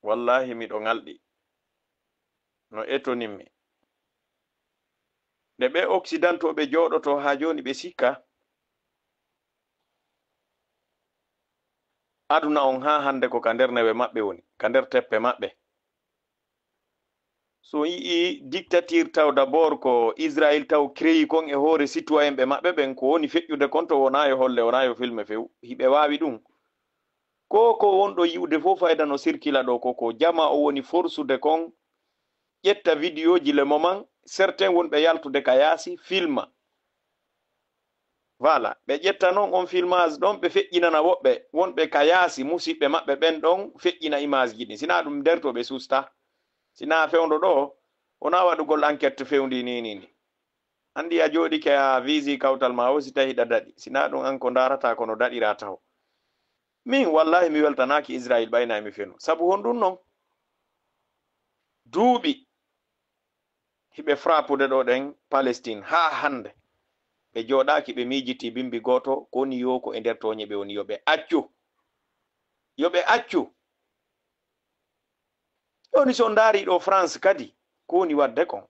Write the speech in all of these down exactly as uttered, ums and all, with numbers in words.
Wallahi miɗo ŋalɗi no etonimmi. Nde ɓe occidentaux ɓe jooɗoto haa jooni ɓe sikka aduna on haa hannde ko ka nder newe maɓɓe woni, ka nder teppe maɓɓe. So yi'i dictature taw d'abord ko Israël taw créé kon e hoore citoyen ɓe maɓɓe ɓen, ko woni feƴƴude kon to wonaa yo holle, wonaa yo filme few, hiɓe waawi ɗum. Ko ko wonɗo yi'ude fof fayda no sirkila ɗo ko ko jama o woni forsude kon ƴetta vidéo ji le moment certains wonɓe yaltude ka yaasi filma. Voilà, ɓe ƴetta noon on filmage ɗon ɓe feƴƴinana woɓɓe wonɓe ka yaasi musiɓɓe maɓɓe ɓen ɗon feƴƴina image ji ɗin. Sinaa ɗum nder to ɓe susta. Sinaa fewndo ɗo wonaa waɗugol enquête fewndi ni ni ni. Anndi a jooɗike a visi kawtal ma o si tawi hiɗa daɗi. Sinaa ɗum an ko ndaarata kono daɗira taw. Min wallahi mi weltanaaki Israil ɓayna e mi feno. Sabu honɗum non? Duuɓi hiɓe frappude ɗo ɗen Palestine haa hannde. Ɓe jooɗaaki ɓe miijiti bimbi gooto ko woni yo ko e nder tooñe ɓe woni yo ɓe accu. Yo ɓe accu. Jooni so ndaari ɗo France kadi ko woni waɗde kon.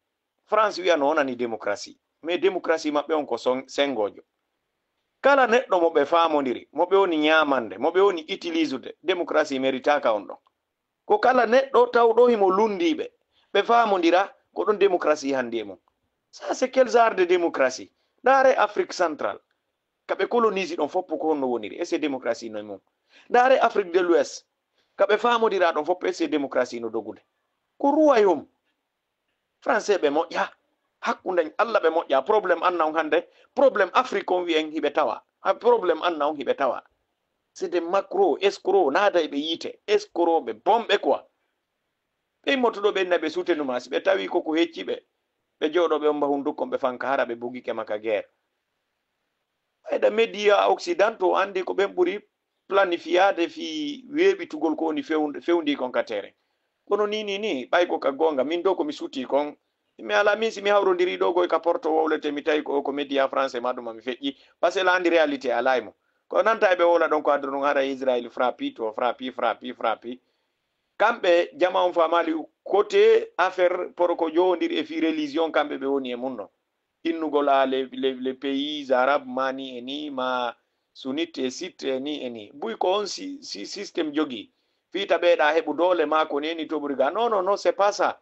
France wiya no wonani démocratie mais démocratie maɓɓe on ko son- senngojo. Kala neɗɗo mo ɓe faamondiri mo ɓe woni ñaamande mo ɓe woni utilisude démocratie meritaaka on ɗon. Ko kala neɗɗo tawɗo himo lunndiiɓe ɓe faamondira ko ɗon démocratie hanndi e mum. Ça c'est quel genre de démocratie? Ndaare Afrique centrale ka ɓe colonise ɗon foppo ko honno woniri e se démocratie no e mum? Ndaare Afrique de l'Ouest ka ɓe faamondira ɗon foppo e se démocratie no dogude? Ko royaume français ɓe moƴƴa hakkunden Allah ɓe moƴƴa. Problème anna on hannde problème Afrique on wiyen hiɓe tawa ha problème anna on hiɓe tawa. C'est des macro escro naada e ɓe yiite escroɓe bomɓe quoi. Ɓe immoto ɗo ɓe inna ɓe soutenuma si ɓe tawi koko hecci ɓe ɓe jooɗo ɓe omba hundukkon ɓe fanka hara ɓe bugike maka guerre. Ɓayda média occidentaux anndi ko ɓen ɓuri planifiyaade fii weeɓitugol ko woni fewndi kon ka terrain. Kono ni ni ni ɓay ko ka goonga min ɗo ko mi suuti kon mi ala min si mi hawrondiri ɗo goy ka porto wowlete mi tawi ko ko média français ma ɗuma mi feƴƴi. Parce que la anndi réalité alaa e mo ko nanta e ɓe wowla ɗon ko adda ɗum hara Israël frappi to frappi frappi frappi. Kamɓe jama on faamaali côté affaire poro ko jowondiri e fii religion kamɓe ɓe woni e mum non innugol a les, les, les pays arabes ma ni e ni ma sunnite e sitte e ni e ni buy ko on si, si système jogi fii ta ɓeeɗa heɓu doole ma ko neni toɓori ga non non non c'est pas ça.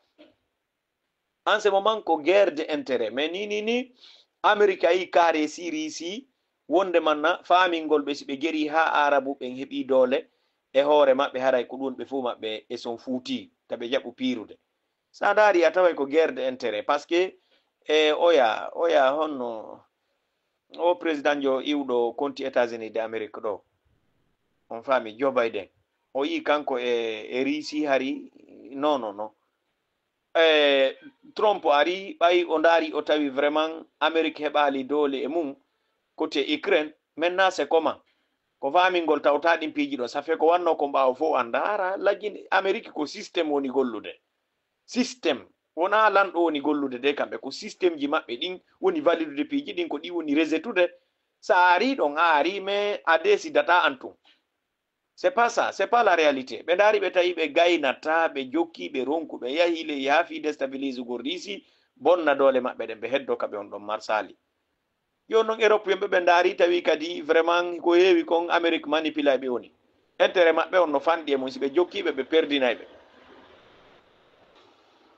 En ce moment ko guerre de intérêt mais ni ni ni Amérique ayi carré si Russie wonde manna faamingol ɓe si ɓe geri ha arabu ɓen heɓi doole e hoore maɓɓe haray ko ɗum ɓe fof maɓɓe e son fuuti ta ɓe jaɓu piirude. Sa ndaari a taway ko guerre de intérêt parce que e oya oya honno o président jo iwɗo konti États-Unis de Amérique ɗo on faami Joe Biden o yii kanko e e Russie hari non non non. E Trump ari ɓay o ndaari o tawi vraiment Amérique heɓaali doole e mum côté Ukraine maintenant c'est comment? Ko faamingol tawta ɗin piiji ɗo ça fait ko wanno kon ɓaawo fof annda ara laggi Amérique ko système woni gollude. Système wona lanɗo woni gollude de kamɓe ko système ji maɓɓe ɗin woni validude piiji ɗin ko ɗi woni resetude. Sa ari ɗon a ari mais a décidata an tun. C'est pas ça, c'est pas la réalité. Ɓe ndaari ɓe tawi ɓe gaynata ɓe jokki ɓe ronku ɓe yahi ley haa fii déstabilisugol Russie bonna doole maɓɓe ɗen ɓe heddo ka ɓe on ɗon marsali. Jooni non Europe yimɓe ɓe ndaari tawi kadi vraiment ko heewi kon Amérique manipulay ɓe woni. Intérêt maɓɓe on no fanɗi e mum si ɓe jokki ɓe ɓe perdinay ɓe.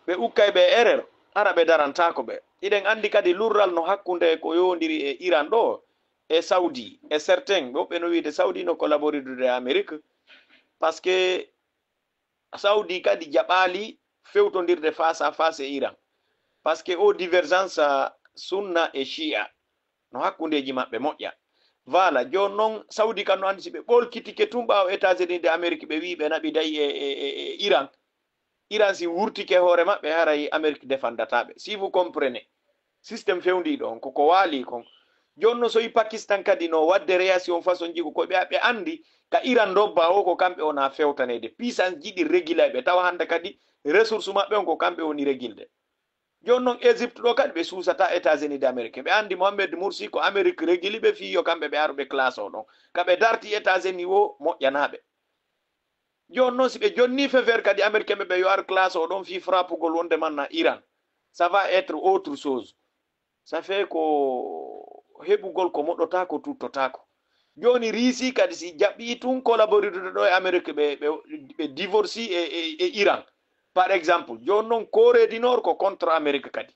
Ɓe ukkay ɓe erreur hara ɓe darantaako ɓe. Hiɗen anndi kadi lurral no hakkunde ko yowondiri e Iran ɗo e Saudi e certains woɓɓe no wiide Saudi no collaborude e Amérique parce que Saudi kadi jaɓaali fewtondirde face à face e Iran parce que o divergence sunna e shia no hakkundeji maɓɓe moƴƴa. Voilà jooni noon Saudi kan no anndi si ɓe ɓolkitike tun ɓaawo États-Unis de Amérique ɓe wii ɓe naɓiday e, e, e, e Iran. Iran si wurtike hoore maɓɓe haray Amérique defandata ɓe si vous comprenez. Système fewndiiɗo on koko waali kon. Jooni no soyi Pakistan kadi no waɗde réaction façon ji ko koɓe ɓe anndi ka Iran ndobba o ko kamɓe wona fewtaneede puissance ji ɗi régulay ɓe tawa hannde kadi ressource maɓɓe on ko kamɓe woni régulde. Jooni noon Égypte ɗo kadi ɓe suusata États-Unis d'Amérique ɓe anndi Mohamed Morsi ko Amérique réguli ɓe fii yo kamɓe ɓe aru ɓe classe o ɗon ka ɓe darti États-Unis wo moƴƴanaa ɓe. Jooni noon, si ɓe jonni fever kadi américain ɓe, ɓe yo ar classe o ɗon fii frappugol wonde manna Iran, ça va être autre chose. Ça fait ko heɓugol ko moɗotaako, tuttotaako. Jooni Riisi kadi si jaɓii tun collaborude ɗo e Amérique, ɓe, ɓe, ɓe divorce e, e, e Iran. Par exemple, jooni noon Corée du Nord ko contre Amérique kadi.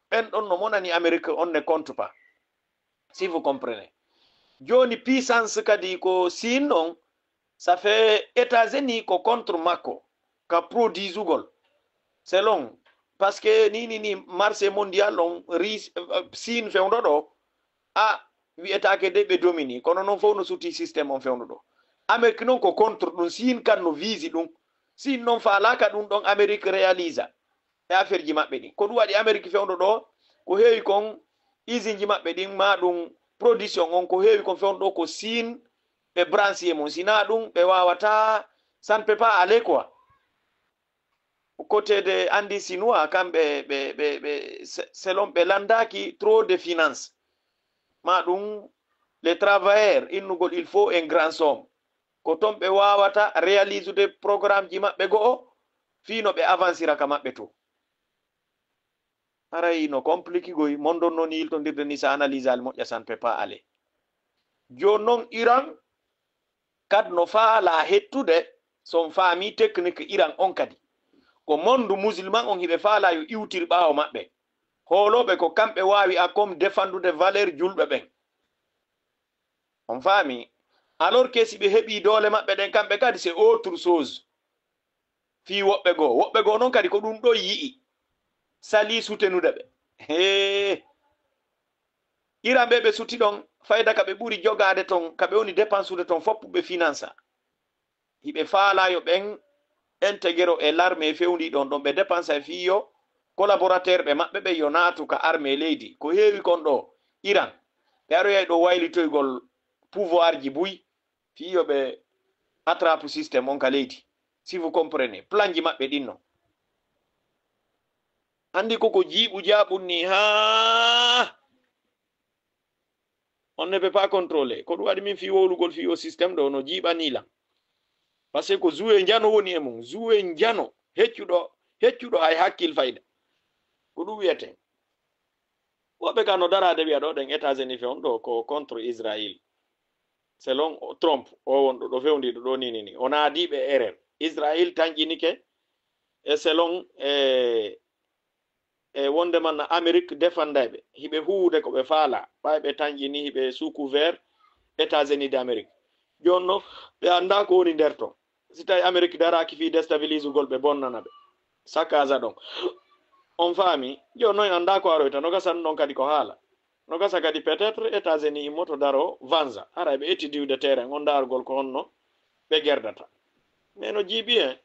Ɓen ɗon no monani Amérique, on ne compte pas. Si vous comprenez. Jooni puissance kadi ko Siin ɗon, ça fait États-Unis ko contre makko, ka produisugol. Selon, parce que ni, ni, ni marché mondial on, Ris-, euh, Siin fewndo ɗo, a wi'etaake de ɓe domini, kono noon fof no suti système on fewndo ɗo. Amérique noon ko contre ɗum, Siin kan no vise ɗum. Siin noon faalaaka ɗum ɗon Amérique réalisa e affaire ji maɓɓe ɗin. Ko ɗum waɗi Amérique fewndo ɗo, ko heewi kon usine ji maɓɓe ɗin, ma ɗum production on, ko heewi kon fewndo ɗo ko Siin ɓe branche e mum. Si naa ɗum, ɓe waawataa, ça ne peut pas aller quoi. Côté de andi Chinois, kamɓe ɓe, ɓe, ɓe, se-, selon ɓe landaaki trop de finance. Ma ɗum, les travailleurs, innugol, il faut un grand somme. Ko ton ɓe waawata réaliser de programme ji maɓɓe go'o, fii no ɓe avancira ka maɓɓe to. Haray no compliqué goy, mon ɗon non yiltondirde ni, sa analyse al moƴƴa, ça ne peut pas aller. Jooni non Iran kad no faala hettude, son faami technique Iran on kadi. Ko monde musulman on hiɓe faala yo iwtir ɓaawo maɓɓe. Hoolooɓe ko kamɓe waawi a comme défendude valeur julɓe ɓen. On faami? Alors que si ɓe heɓii doole maɓɓe ɗen, kamɓe kadi c'est autre chose. Fii woɓɓe goo, woɓɓe goo non kadi ko ɗum ɗo yi'i, salii sutenude ɓe. Hee. Iran ɓe, ɓe suti ɗon, fayda ka ɓe ɓuri jogaade ton, ka ɓe woni dépensude ton fof ɓe finansa. Hiɓe faalaa yo ɓen integro e l'armée fewndii ɗon, ɗon ɓe dépensa e fii yo collaborateur ɓe maɓɓe ɓe yo naatu ka armée leydi. Ko heewi kon ɗo Iran, ɓe aroyay ɗo waylitoygol pouvoir ji buy, fii yo ɓe attrape système on ka leydi. Si vous comprenez, plan ji maɓɓe ɗin non. Anndi ko ko jiiɓu jaaɓun ni, haa on ne peut pas contrôler. Ko ɗum waɗi min fii wowlugol fii o système ɗo no jiiɓanii lan. Parce que ko jouet njano woni e mum, jouet njano, heccuɗo, heccuɗo hay hakkil fayda. Ko ɗum wiyeten. Woɓɓe ka no daraade wi'a ɗo ɗen États-Unis fe on ɗo ko contre Israël. Selon o-, Trump, o won ɗo, ɗo fewndiiɗo ɗo ni, ni, ni. O naadii ɓe erreur. Israël tanƴinike e selon, e, e wonde man Amérique défenday ɓe. Hiɓe huwude ko ɓe faala. Ɓay ɓe tanƴini hiɓe sous couvert États-Unis d'Amérique. Jooni no ɓe anndaa ko woni nder ton. Si tawi Amérique daraaki fii déstabilisugol ɓe, bonnana ɓe. Sakaza ɗon. On faami? Jooni non en anndaa ko aroyta. No gasa ɗum ɗon kadi ko haala. No gasa kadi peut-être États-Unis immoto daro vanza. Haray ɓe étudiude terrain on, ndaargol ko honno ɓe gerdata. Mais no jiiɓi en.